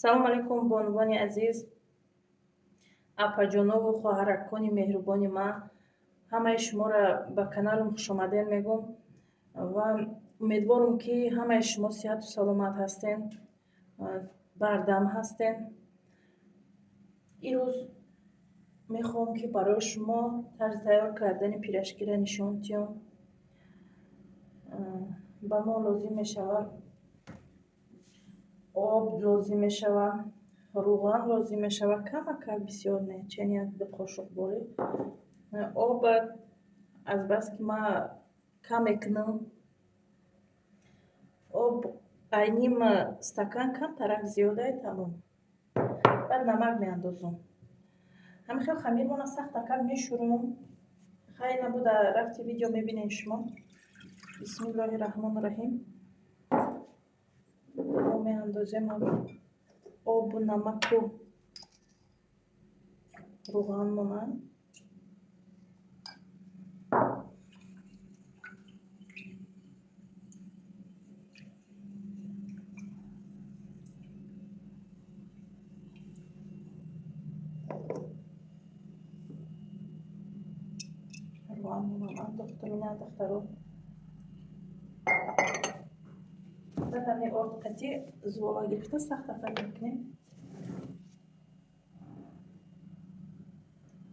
Салому алайкум, бонувони азиз, апаҷонову хоҳаракони меҳрубони ман. Ҳамаи шуморо ба каналам хушомадед мегӯм ва умедворам, ки ҳамаи шумо сиҳату саломат ҳастен, бардам ҳастен. Ирӯз мехоҳам, ки барои шумо тарзи тайёр кардани пирожкиро нишон диҳам. Ба мо лозим мешавад об, лозим мешавад рӯған, лозим мешавад камакак, бисёр не, чен як ду қошуқ борӣ об. Азбаски ман кам мекунам об, ай ним стакан камтарак зиёдай, тамом. Баъд намак меандозам. Ҳамин хел хамирмона сахтакак мешӯрам. Хай, набуда рафти видео мебинем шумо. Бисмиллоҳи раҳмони раҳим. Мо меандозем обу намаку рӯғанмона. Рӯғанмонам андохтам, ина, духтаро. Баъд ҳамин орд қатӣ зувола гирифта сахтафак мекунем.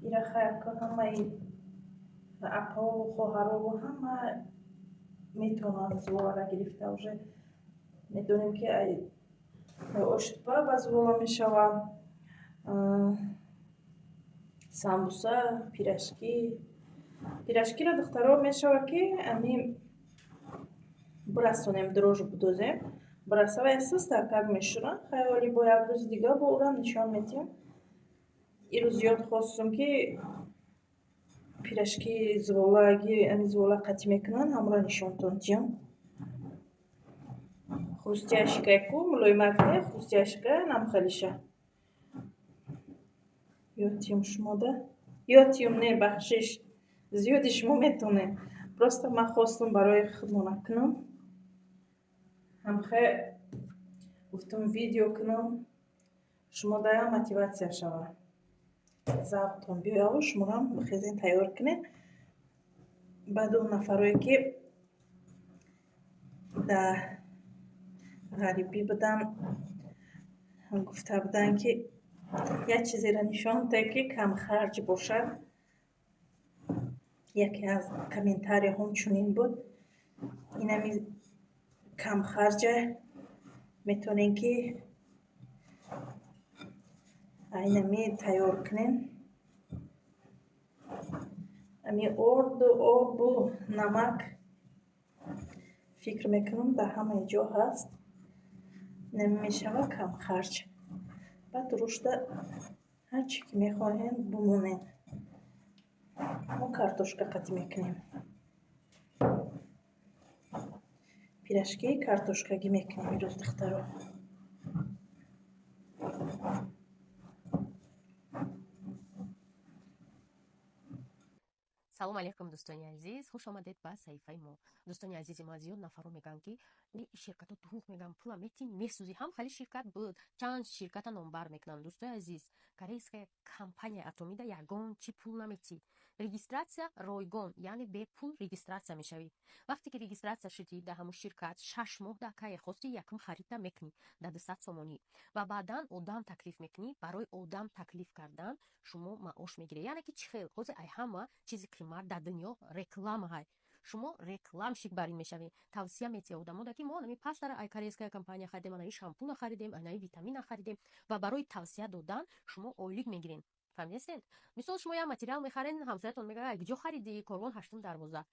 Ира хайр, ҳамаи апаову хоҳарову ҳама метавонанд зуволаро гирифта. Уже медонем, ки оштупа ба зувола мешавад, самбуса, пирожки. Пирожкиро, духтаро, мешавад, ки ами бирасонем, дрожжи будозем, бираса ва сустакак мешӯранд. Хай, оли бо як рӯзи дига бо урам нишон медиҳем. Ирӯз зиёд хостум, ки пирожки зуволаги, ами зувола қатӣ мекунанд, ҳамонро нишонтон диҳам. Хрустящий ку, мулоимак не, хрустящий намхалиша ёдтиём шумода. Ёдтиём не, бахшиш, зиёди шумо метонед. Просто ман хостум барои худмона кунам. Ҳамхе гуфтум, видео кунам, шумо даям мотиватсия шавад, завқтон биёяву шуморам бихезен, тайёр кунед. Баъд он нафарое, ки дар ғарибӣ буданд, гуфта буданд, ки як чизеро нишон диҳед, ки камхарҷ бошад. Яке аз комментарияҳом чунин буд. Инами камхарҷа, метавонем, ки айнами тайёр кунем. Ами орду, обу намак, фикр мекунам, дар ҳамаи ҷо ҳаст. Инами мешавад камхарҷ. Баъд рушда ҳар чӣ ки мехоҳем, бимонем. Мо картошка қатӣ мекунем, пирожкии картошкагӣ мекунем имрӯз, духтаро. Салом алейкум, дӯстони азиз, хуш омадед ба саҳифаи мо. Дӯстони азизи мо, зиёд нафарҳо мегӯянд, ки ширкатҳо дурӯғ мегӯянд, пула метӣ, месӯзӣ. Ҳам хали ширкат буд, чанд ширката номбар мекунанд. Дӯстои азиз, корейская компания Атомида ягон чи пул наметӣ. Регистрация ройгон, яъне бепул регистрация мешавӣ. Вақте ки регистрация шудӣ дар ҳамун ширкат, 6 моҳ дар кае хости якум харида мекунӣ дар 200 сомонӣ ва баъдан одам таклиф мекунӣ. Барои одам таклиф кардан шумо маош мегиред. Яъне ки чӣ хел? Ҳозир ай ҳама чизи қимат дар дунё реклама ҳай. Шумо рекламщик бар ин мешавед, тавсия метиҳед одамода, ки мо анами пастара ай корейская компания харидем, анаи шампуна харидем, анаи витамина харидем. Ва барои тавсия додан шумо ойлик мегиред. Фаҳмидастед? Мисол, шумо як материал мехаред, ҳамсоятон мегӯяд: «Куҷо харидӣ?» «Корвон, ҳаштум дарвоза».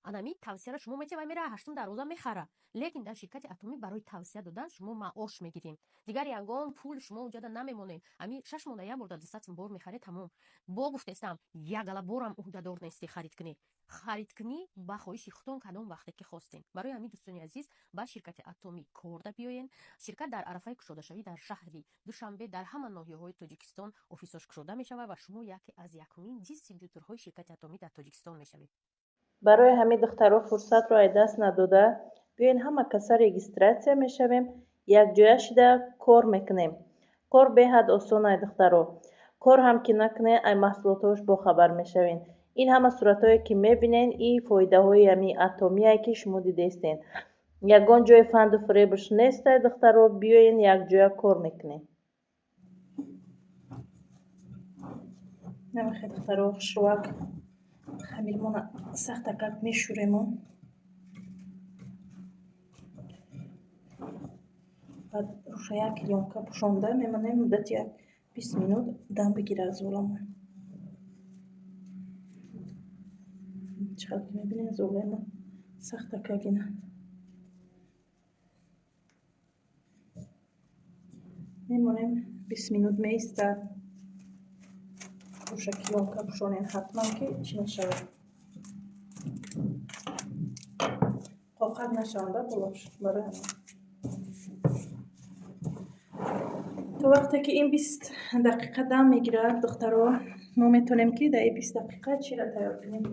Анами тавсияро шумо метиҳед ва мера ҳаштум дарвоза мехара. Лекин дар ширкати Атомӣ барои тавсия додан шумо маош мегиред, дигар ягон пул шумо уҷада намемонед. Ами 6 моҳ як бор дар 200 сум бор мехаред, тамом. Бо гуфтестам, ягала борам уҳдадор нестӣ харид кунӣ. Харид кунӣ ба хоҳиши худтон, кадом вақте ки хостем. Барои ҳамин, дӯстони азиз, ба ширкати Атомӣ корда биёен. Ширкат дар арафаи кушодашавӣ дар шаҳри Душанбе, дар ҳама ноҳияҳои Тоҷикистон офисош кушода мешавад ва шумо яке аз якумин дистрибюторҳои ширкати Атомӣ дар Тоҷикистон мешавед. Барои ҳамин, духтаро, фурсатро аз даст надода, биёен, ҳама каса регистрация мешавем, якҷоя шида кор мекунем. Кор беҳад осон ай, духтаро. Кор ҳам ки накунед, ай маҳсулотҳош бохабар мешавед. Ин ҳама суратҳое ки мебинед, ин фоидаҳои ҳамин атомие ки шумо дидестед. Ягон ҷои фанду фиребш нестай, духтаро, биёен якҷоя кор мекунем. Намехе, духтаро, хушрӯак хамирмона сахтакак мешӯрему. Баъд руша як ёнка пӯшонда мемонем, муддати як 20 минут дам бигирад золамон. Чӣ қадр ки мебинед, золаи мо сахтакак ина. Мемонем 20 минут меистад. Руша килонка пӯшонем ҳатман, ки чӣ нашавад. Қоқак нашаванда болош барои ҳамин. То вақте ки ин 20 дақиқа дам мегирад, духтаро, мо метавонем ки дар ин 20 дақиқа чиро тайёр кунем?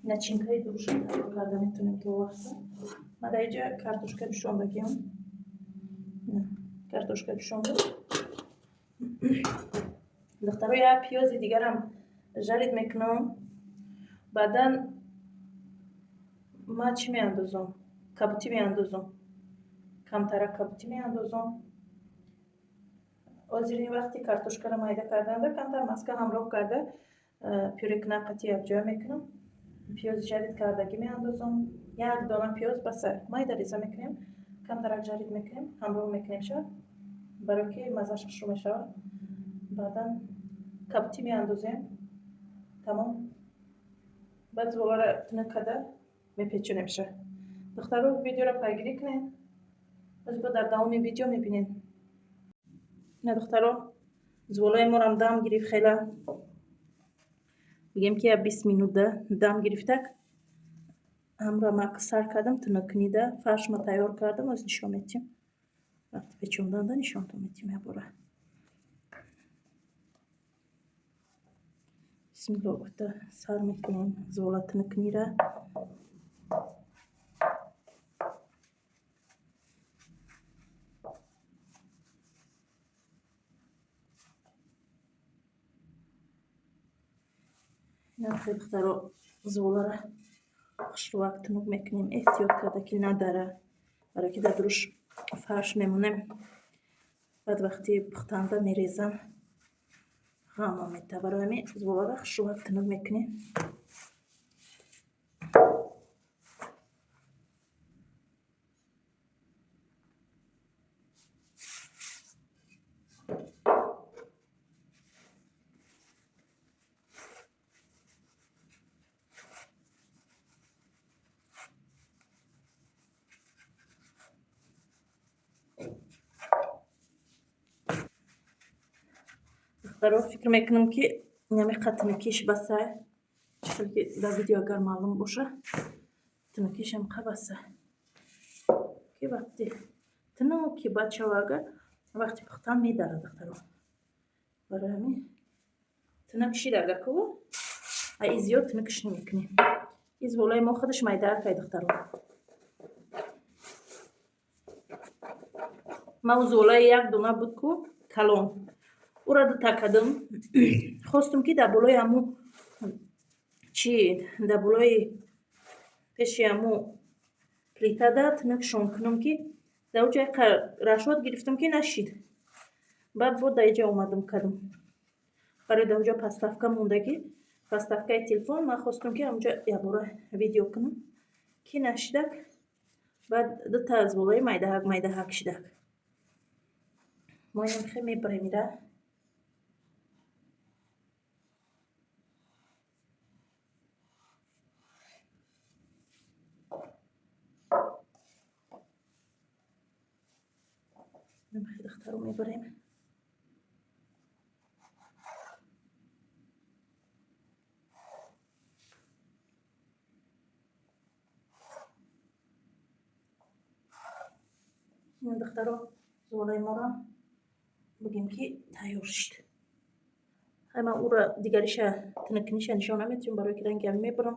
Начинкаи дуруша тайёр карда метавонем то вақта. Ман дар инҷа картошка ҷӯшондагиам. Картошка ҷӯшонда. Духтаро, як пиёзи дигарам жарид мекунам. Баъдан ман чӣ меандозам? Кабутӣ меандозам. Камтарак кабутӣ меандозам. Ҳозир ин вақти картошкаро майда карданда камтар маска ҳамроҳ карда пюре кунам, қатъи якҷоя мекунам. Пиёзи жарид кардагӣ меандозам. Як дона пиёз баса майда реза мекунем, камтарак жарид мекунем, ҳамроҳ мекунем шавад, барои ки маззаш хушрӯ мешавад. Баъдан кабутӣ меандозем. Тамом. Баъд золаро тунук карда мепечонем ша. Духтаро, видеоро пайгирӣ кунед. Боз бо дар давоми видео мебинед. Ина, духтаро, золаи морам дам гирифт хела. Бигем ки як 20 минута дам гирифтак. Ҳамро ман сар кардам тунуккунида, фаршма тайёр кардам, оз нишон метиҳам. Вақти печонданда нишонтон метиҳам якбора. Бисмиллоҳ гуфта сар мекунем зола тунуккунира. Инам духтаро, золара хушрӯак тунук мекунем, эҳтиёт карда ки надара, барои ки дар дуруш фарш мемонем. Баъд вақти пухтанда мерезам, ғаммо мета. Барои ҳамин золара хушрӯак тунук мекунем. Духтаро, фикр мекунам ки инаме тунукиш баса. Чӣ ки дар видео агар маълум боша, тунукишам қа баса. Ки вақти тунук ки бад шава, агар вақти пухтан медарад, духтаро. Барои ҳамин тунук шид агар ку, а и зиёд тунукш намекунем. И золаи мо худаш майдаакай, духтаро. Ман золаи як дона буд ку калон. Ура дута кардам. Хостум ки дар болои ҳаму чи, дар болои пеши ҳаму плитада тунукшон кунам, ки дар оҷа рашод гирифтам, ки нашид. Баъд бо дар иҷа омадам кардам. Барои дар оҷа подставка мондагӣ, подставкаи телефон, ман хостум ки ҳамонҷа якбора видео кунам, ки нашидак. Баъд дута аз болои майдаҳак майдаҳак шидак. Мо инам хе мебарем ира. Духтаро, мебарем. Духтаро, золаи моро бигем ки тайёр шуд. Ҳай, ман ура дигариша тунуккуниша нишон наметиҳам, барои ки рангиам мебарам.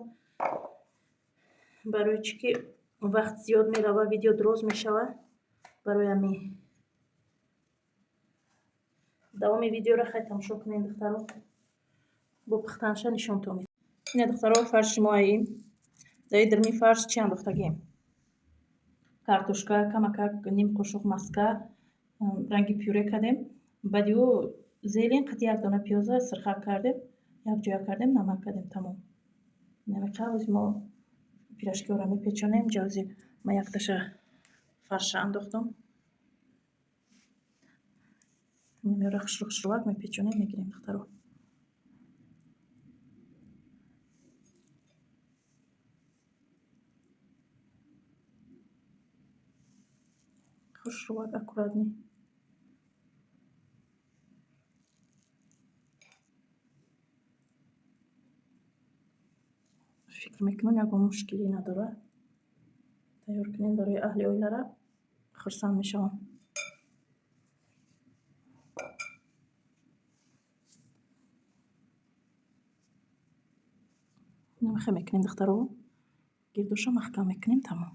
Барои чӣ ки вақт зиёд мерава, видео дроз мешавад. Барои ҳамин Давоми видеоро хай тамошо кунед, духтаро. Бо пухтанша нишонтон медиҳам. Ина, духтаро, фарши мо аим. Дар даруни фарш чӣ андохтагием? Картошка, камакак ним қошуқ маска, ранги пюре кардем. Баъди ӯ зелень қати як дона пиёза сирхак кардем, якҷоя кардем, намак кардем, тамом. Инамиқа ози мо пирожкиҳоро мепечонем. Ҷавзи ман якташа фарша андохтам. Инамиро хушрӯ хушрӯвак мепечонем, мегирем, духтаро. Хушрӯвак, аккуратный. Фикр мекунам, ягон мушкилӣ надорад. Тайёр кунем барои аҳли оилара, хурсанд мешавам. Намихе мекунем, духтаро. Гирдоша маҳкам мекунем, тамом.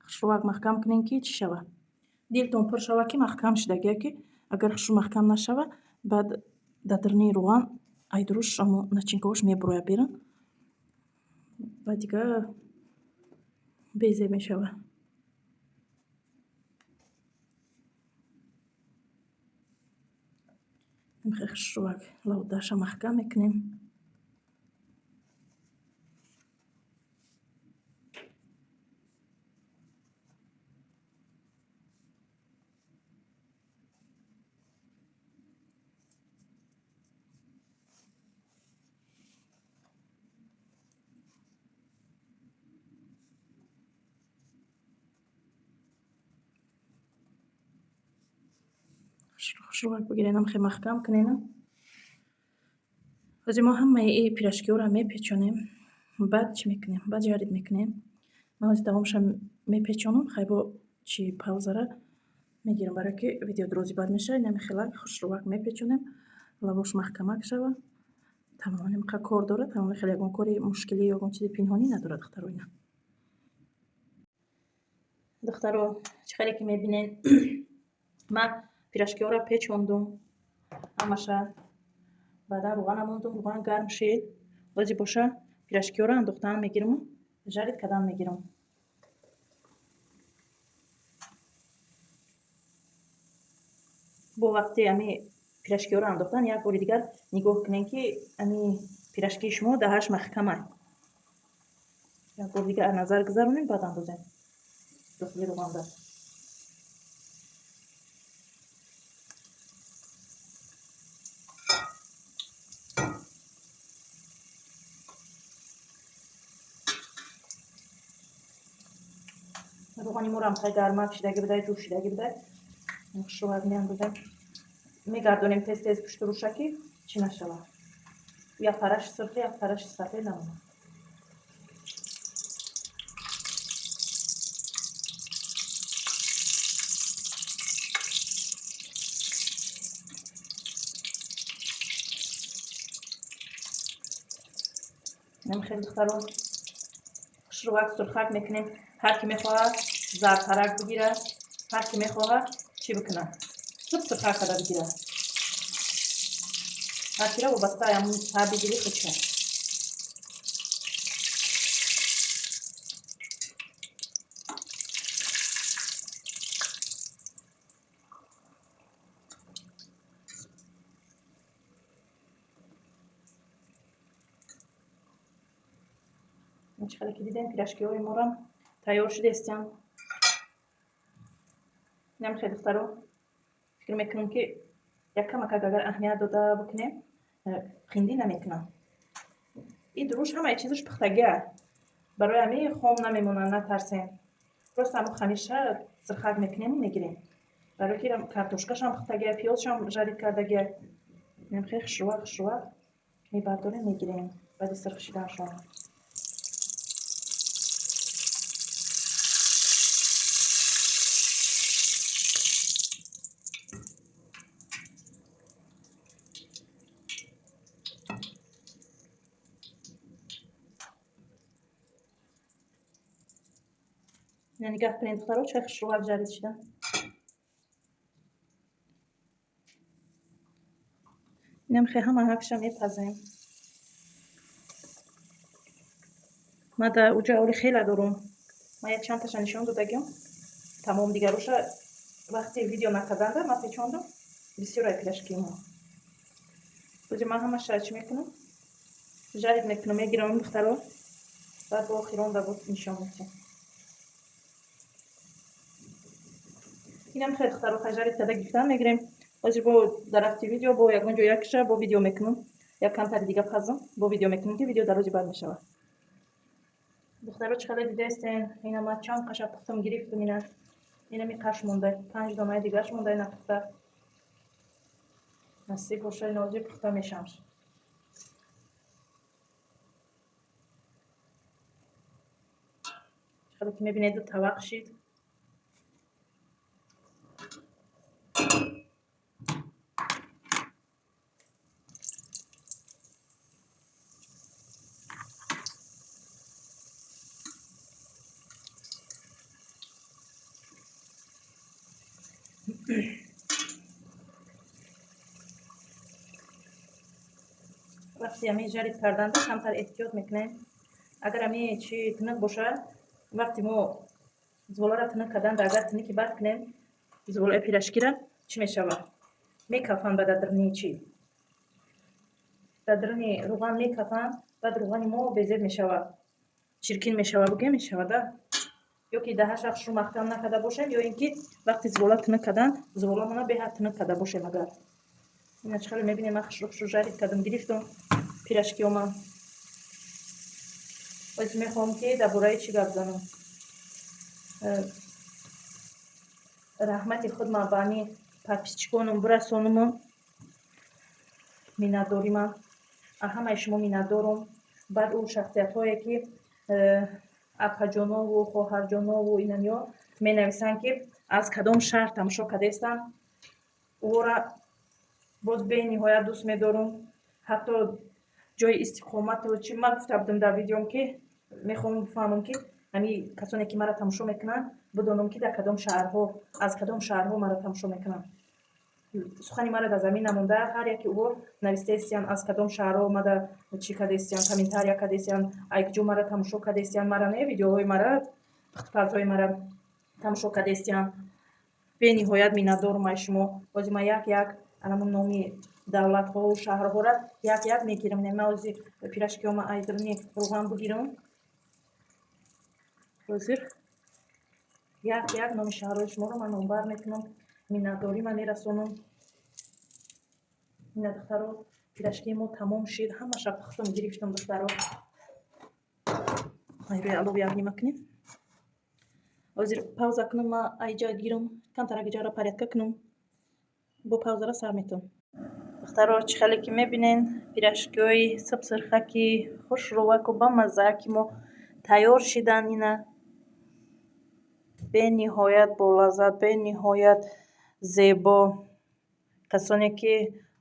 Хушрӯвак маҳкам кунем, ки чӣ шава? Дилтон пур шава, ки маҳкам шудагия, ки агар хушрӯ маҳкам нашава, баъд дар даруни рӯған айдуруш амо начинкаҳош мебурояд берун ва дига безеб мешава. Хушрӯвак лавдаша маҳкам мекунем. Хушрӯвак бигиренам, хе маҳкам куненам. Ҳозир мо ҳамаи и пирожкиҳоро мепечонем. Баъд чӣ мекунем? Баъд жарить мекунем. Ман ҳозир давомша мепечонам, хайбо чи паузара мегирам, барое ки видео дрози бад мешавад. Инами хелак хушрӯвак мепечонем, лавош маҳкамак шава. Тамом, нимқа кор дорад, тамом, хеле ягон кори мушкилӣ, ягон чизи пинҳонӣ надорад, духтаро ина. Духтаро, чӣ хеле ки мебинед, ман пирожкиҳоро печондум ҳамаша. Баъдан рӯғана мондум, рӯған гарм шид. Бози боша пирожкиҳоро андохтан мегирам, жарить кардан мегирам. Бо вақти ами пирожкиҳоро андохтан як бори дигар нигоҳ кунем, ки ами пирожкии шумо даҳаш маҳкамай. Як бори дигар назар гузаронем, баъд андозем дохили рӯғанда. Рӯғани моро ҳам хеле гармак шидаги будай, ҷӯш шидаги будай. Хушрӯвак меандозем. Мегардонем тез тез пушту рӯша, ки чӣ нашавад. Як параши сурхи, як параши сафед намонад. Хеле, духтаро, хушрӯвак сурхак мекунем. Ҳар ки мехоҳад зардпарак бигирад, ҳар ки мехоҳад чӣ бикунад? Суп сурхак карда бигирад. Ҳар кира вобаста ҳамун таби дили худша. Чӣ хеле ки дидем, пирожкиҳои моро тайёр шудестиям. Инам хеле, духтаро, фикр мекунам, ки як камакак агар аҳамият дода бикунем, хиндӣ намекунам. И дуруш ҳамаи чизаш пухтагия. Барои ҳамин хом намемонад, натарсем. Просто ҳамун хамирша сирхак мекунему мегирем. Барои ки картошкашам пухтагия, пиёзшам жарить кардагия. Инам хеле хушрӯвак хушрӯвак мебардорем, мегирем баъди сирх шиданшон. Нигоҳ кунед, духтаро, чай хушрӯ жарид шуда. Инам хе ҳама ҳакша мепазем. Ма да уҷа оли хела дорум. Ма як чандташа нишон додагим. Тамом дигароша вақти видео накарданда ма печондам. Бисёр ай пирожки мо. Ози ман ҳамаша чӣ мекунам? Жарид мекунам, мегирам духтаро. Баъд бо охиронда боз нишон медиҳам. Инам хеле духтаро жарид карда гирифтан мегирем. Ҳозир бо дар рафти видео бо ягон ҷо якша бо видео мекунам. Як камтари дига пазам, бо видео мекунам, ки видео дар рӯзи баъд мешавад. Духтаро, чӣ қадар дидаистен? Ина ма чанд қаша пухтам гирифтам ина. Инами қаш монда, 5 донаи дигаш монда ина пухта. Насиб боша, ина ҳозир пухта мешавам. Чӣ қадар ки мебинед, ду тавақ шид. Вақти ами жарид карданда камтар эҳтиёт мекунем. Агар ами чи тинук бошад, вақти мо зволаро тинук карданда, агар тинуки бад кунем, зволаи пирожкира чӣ мешавад? Мекафанд ба дар чи? Дар даруни рӯған мекафанд, баъд рӯғани мо безеб мешавад. Чиркин мешавад, бугем мешавад, да? Ё ки даҳаша хушрӯ маҳкам накарда бошем, ё ин ки вақти звола тинук кардан, зволамона беҳад тинук карда бошем агар. Ина чӣ хеле мебинем, ман хушрӯ хушрӯ жарид кардам, гирифтам пирожкиёма. Оз мехоҳам ки дар бораи чӣ гап занам. Раҳмати худ ман ба ами подписчиконам бирасонумам. Миннатдоримам. Ҳамаи шумо миннатдорум. Баъд ӯ шахсиятҳое ки апаҷонову хоҳарҷонову инамё менависанд, ки аз кадом шаҳр тамошо кардаистанд, ӯро боз бениҳоят дӯст медорум. Ҳатто ҷои истиқомату чи ман гуфта будам дар видеом, ки мехоҳам бифаҳмам, ки ҳами касоне ки маро тамошо мекунанд, бидонам, ки дар кадом шаҳрҳо, аз кадом шаҳрҳо маро тамошо мекунанд. Сухани маро дар замин намонда, ҳар яке ӯ навистаистиянд, аз кадом шаҳрҳо омада чӣ кардаистиянд, комментария кардаистиянд, айкҷо маро тамошо кардаистиянд, мара не, видеоҳои мара, пухтупазҳои мара тамошо кардаистиянд. Бениҳоят миннатдорум ай шумо. Ҳозир ман як як анамун номи давлатҳову шаҳрҳоро як як мегирам. Ман ҳозир пирожкиёма ай даруни рӯған бигирам. Ҳозир як як номи шаҳрҳои шуморо ман номбар мекунам, миннатдорима мерасонам. Ина духтаро, пирожкии мо тамом шид, ҳамаша пухтам гирифтам, духтаро. Ай рӯи алов як нима кунем. Ҳозир пауза кунам, ман айҷа гирам, камтарак иҷаро порядка кунам. Бо паузаро сар метавам. Духтаро, чӣ хеле ки мебинен, пирожкиҳои сибсирхаки хушрӯваку бамаззааки мо тайёр шидан. Ина бениҳоят болаззат, бениҳоят зебо. Касоне ки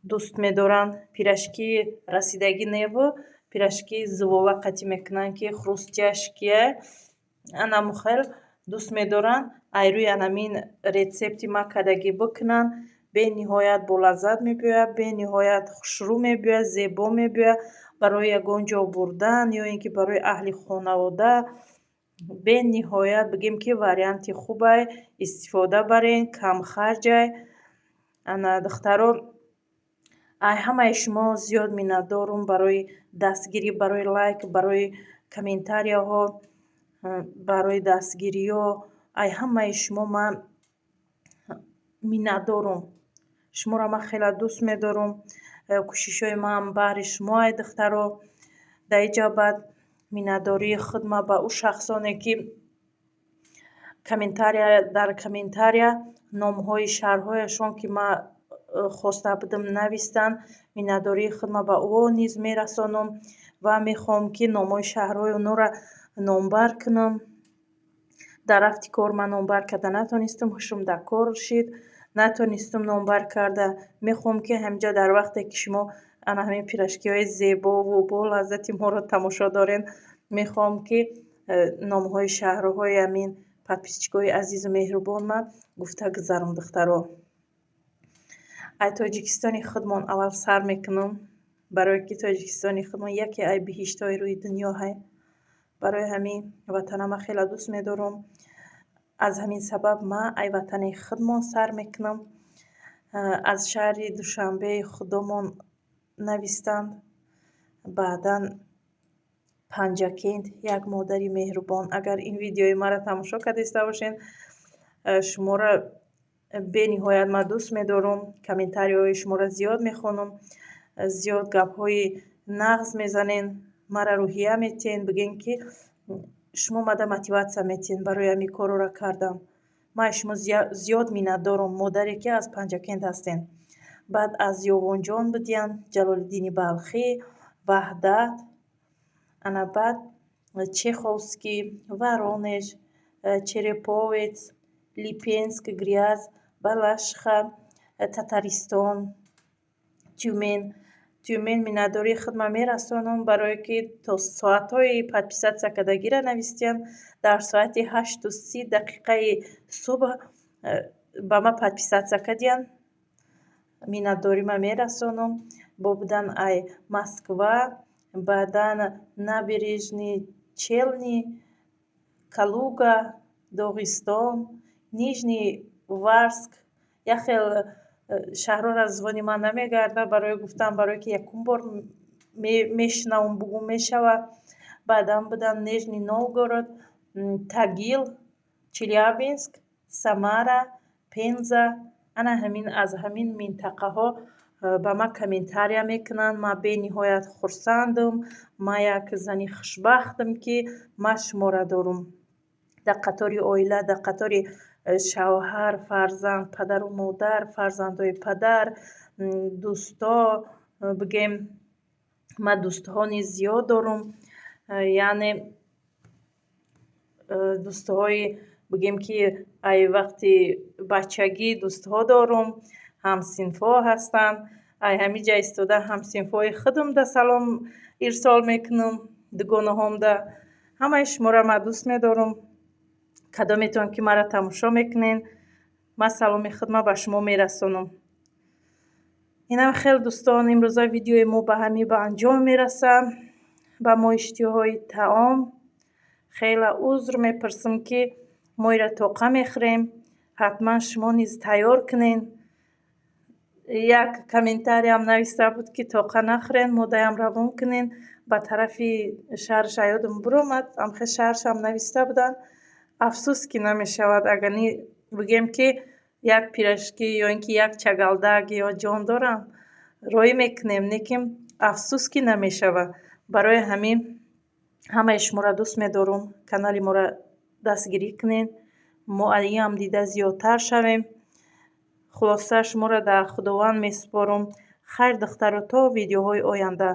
дӯст медоранд пирожкии расидагӣ неву пирожкии звола қатӣ мекунанд, ки хрустяшкия, анаму хел дӯст медоранд, ай рӯи анамин рецепти ма кардагӣ бикунанд. Бениҳоят болаззат мебиёяд, бениҳоят хушрӯ мебиёяд, зебо мебиёяд. Барои ягон ҷо бурдан ё ин ки барои аҳли хонавода бениҳоят бигем ки варианти хубай, истифода барен, камхарҷай. Ана духтаро, ай ҳамаи шумо зиёд миннатдорум барои дастгирӣ, барои лайк, барои комментарияҳо, барои дастгириҳо. Ай ҳамаи шумо ман миннатдорум. Шуморо ман хеле дӯст медорум. Кӯшишҳои ман баҳри шумо, ай духтаро. Дар инҷа баъд миннатдории худ ман ба ӯ шахсоне ки комментария дар комментария номҳои шаҳрҳояшон ки ман хоста будам навистанд, миннатдории худ ман ба ӯ низ мерасонам ва мехоҳам ки номҳои шаҳрҳои онҳоро номбар кунам. Дар рафти кор ман номбар карда натонистам, ҳушум дар кор шид, натонистам номбар карда. Мехоҳам ки ҳаминҷа дар вақте ки шумо ана ҳамин пирожкиҳои зебову бо лаззати моро тамошо дорен, мехоҳам ки номҳои шаҳрҳои ҳамин Подписчикои азизу меҳрубон, ман гуфта гузарам, духтаро. Ай Тоҷикистони худмон аввал сар мекунам, барое ки Тоҷикистони худмон яке ай биҳиштҳои рӯи дунё ҳай. Барои ҳамин ватанама хеле дӯст медорам. Аз ҳамин сабаб ман ай ватани худмон сар мекунам. Аз шаҳри Душанбеи худомон навистанд, баъдан Панҷакент. Як модари меҳрубон, агар ин видеои маро тамошо кардаиста бошед, шуморо бениҳоят ман дӯст медорам. Комментарийҳои шуморо зиёд мехонам, зиёд гапҳои нағз мезанен, маро рӯҳия метиҳен. Бигӯен, ки шумо мада мотиватсия метиҳен барои ҳамин корҳоро кардан. Ман аз шумо зиёд миннатдорам, модаре, ки аз Панҷакент ҳастен. Баъд аз Ёвонҷон будиянд, Ҷалолиддини Балхӣ, Ваҳдат, ана баъд Чеховский, Воронеж, Череповец, Липецк, Гряз, Балашиха, Татаристон, Тюмен. Тюмен, миннатдории худма мерасонам, барое ки то соатҳои подписаться кардагиро навистиянд. Дар соати 8:30 субҳ ба ман подписаться кардиянд. Миннатдорима мерасонам. Бо будан ай Москва, баъдан Набережные Челны, Калуга, Доғистон, Нижневартовск. Як хел шаҳрҳоро аз забони ман намегардад барои гуфтан, барое ки якум бор мешунавам, бугум мешавад. Баъдан будан Нижний Новгород, Тагил, Челябинск, Самара, Пенза. Ана ҳамин, аз ҳамин минтақаҳо ба ман комментария мекунанд. Ман бениҳоят хурсандам. Ман як зани хушбахтам, ки ман шуморо дорам дар қатори оила, дар қатори шавҳар, фарзанд, падару модар, фарзандои падар, дӯсто. Бигем, ман дӯстҳони зиёд дорам, яъне дӯстҳои, бигем, ки ай вақти бачагӣ дӯстҳо дорум, ҳамсинфҳо ҳастанд. Ай ҳамин ҷа истода ҳамсинфҳои худамда салом ирсол мекунам, дугонаҳомда. Ҳамаи шуморо ман дӯст медорам. Кадометон ки маро тамошо мекунед, ман саломи худма ба шумо мерасонам. Инам хел, дӯстон, имрӯза видеои мо ба ҳамин ба анҷом мерасад. Ба мо иштиҳои таом. Хеле узр мепурсам, ки мо инро тоқа мехӯрем. Ҳатман шумо низ тайёр кунед. Як комментариям нависта буд, ки тоқа нахӯрен, модаям равон кунен ба тарафи шаҳраш, ёдам биромад, амхел шаҳрашам нависта буданд. Афсӯс, ки намешавад. Агар ни бигем, ки як пирожки ё ин ки як чагалдак ё ҷон дорам, роӣ мекунем, лекин афсӯс, ки намешавад. Барои ҳамин ҳамаи шуморо дӯст медорам. Канали моро дастгирӣ кунед, мо инам дида зиёдтар шавем. Хулоса, шуморо дар Худованд месупорам. Хайр, духтаро, то видеоҳои оянда.